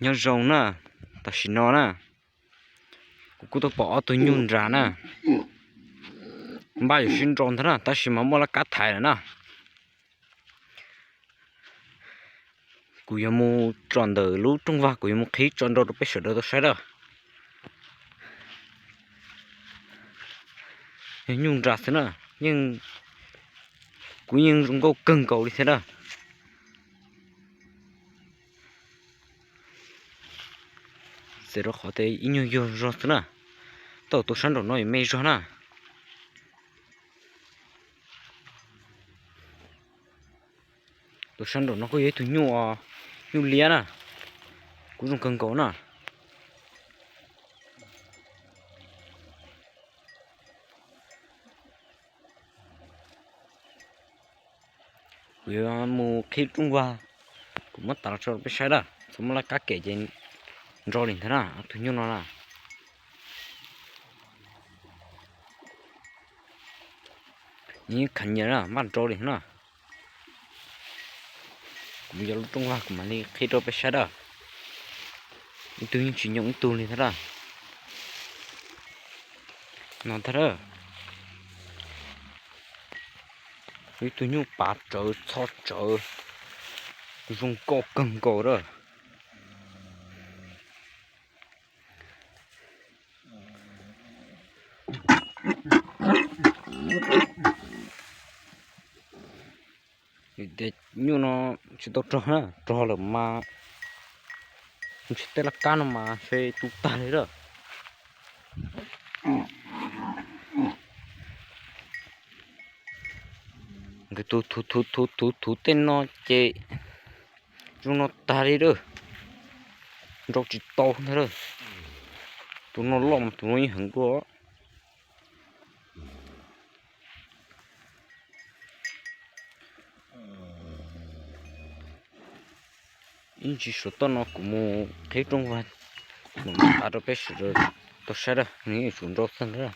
Nyob zoo na, tam sim no na, kuv kuj tau pom ob tug nyuj nras na, npaj yuav sib nrau ntag na, tab sis mas muaj laj kab thaiv lawm na. Kuv yuav mus tso ntawm lub rooj vag, kuv yuav mus qhib tso nrau rau peb sawv daws tau saib na. Yog nyuj nras xwb na, yeej, kuv yeej zoo nkauj kawg nkaus li thiab na. Txawm rau qhov tias ib nyuag yuag zog xwb na, tau tus sab nraum no yuav me zog na. Tus sab nraum no kuj yog ib tug nyuj, nyuj liab na, kuj zoo kawg nkaus na. Kuv yuav mus qhib rooj vag, kuv muab tav los tso rau peb saib na, txhob muaj laj kab kem ces nrau li ntag na, ob tug nyuj no na. Nws yeej khav nyias na, npaj nrau li na. Kuv mus yos lub rooj vag kuv mam li qhib rau peb saib na. Ib tug yeej tsis nyoo ib tug li thiab na. No ntag na. Ib tug nyuj pav tsawv txho tsawv, zoo nkauj kawg nkaus na. Tias nyuj no tsis tau rog na, rog lawm mas ntshe tej laj kab no mas ntshe tu tag li lawm. Nkawd tus thuv thuv thuv thuv thuv tej no ces zoo no tag li lawm, nrau tsis tau ntag lawm. Tus no loj mas tus no yeej heev dua. Ib ntsis suav toj no kuv mus qhib rooj vag, mus nqa rau peb sawv daws tau saib na, nws yuav tsum nrau tag ntag.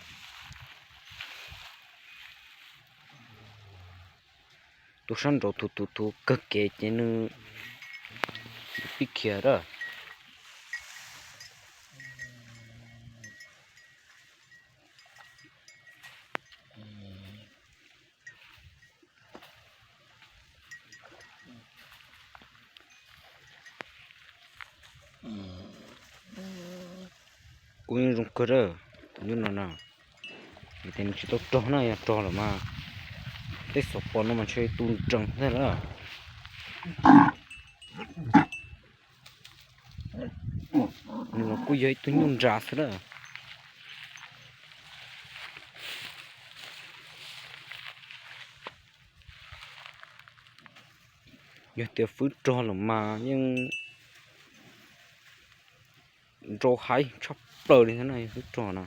Tus sab nraud thuv thuv thuv kawg kev ces nws pib khiav na. Kuj yeej zoo kawg na, tus nyuj no na. Vim tias nws tsis tau rog na, yog rog lawm mas tej xov pos no mas ntshe tu nrees ntag lawm. Nws los kuj yog ib tug nyuj nras xwb na. Yog tias fwb rog lawm mas yeej nrau haib tshaj plaws li thiab na, yog fwb rog na.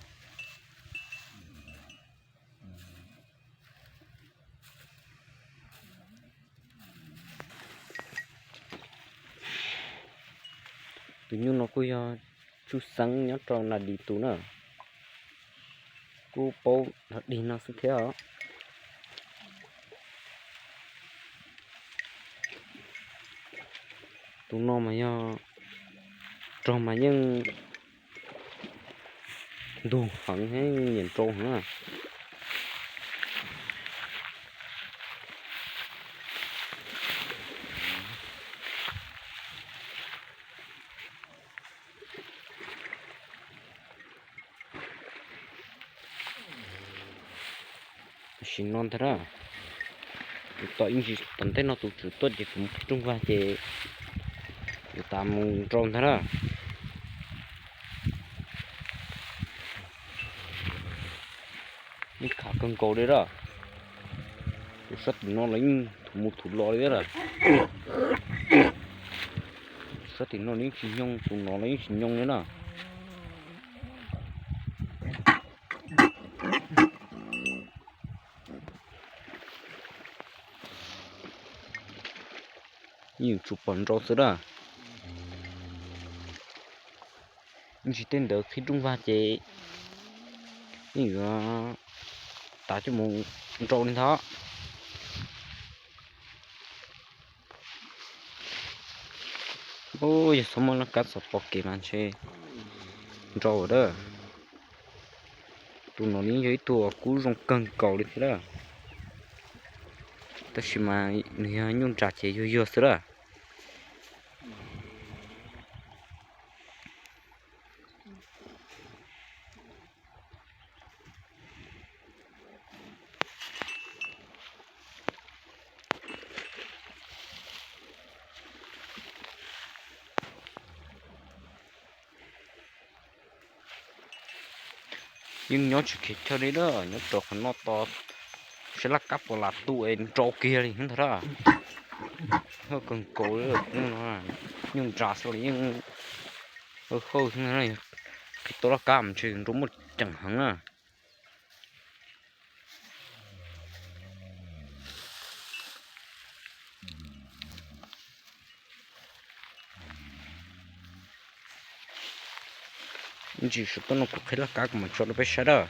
Tus nyuj no kuj yog tsuj xeeb nyob rau nas dis tus na, kuj paub dog dig no xwb thiab os. Tus no mas yog rog mas yeej ntug heev thiab nyiam nrau heev na. Tam sim no ntag na, kuv tos ib ntsis tom ntej no tus tswv tuaj ces kuv mus qhib rooj vag ces kuv tas mus nrau ntag na. Yeej khav kawg nkaus li lawm. Tus sab tim no los yeej thuv mus thuv los li thiab lawm. Tus sab tim no los yeej tsis nyoo, tus no los yeej tsis nyoo li na. Yeej yuav tsum pom nrau xwb na. Ib ntsis tej ntawd qhib rooj vag ces yeej yuav tav coj mus nrau li ntag. Ub, yog txhob muab laj kab txov pom kev mas ntshe nrau dab. Tus no nws yog ib tug kub zoo kawg nkaus li thiab lawm, tab sis mas nws yog nyuj nras ces yuag yuag xwb lawm. Yeej nyob tsis kheev chaw li lawm, nyob rau qhov no tos saib laj kab puas lam tu es nrau kiag li ntag. Hawj kawg nkaus li, nyuj nras xwb los yeej hawj hawj xwb ntag. Qhib tau laj kab mas ntshe nrau muaj ceem heev na. Ntsis saum toj no kuv qhib laj kab kuv mam tso rau peb saib dab.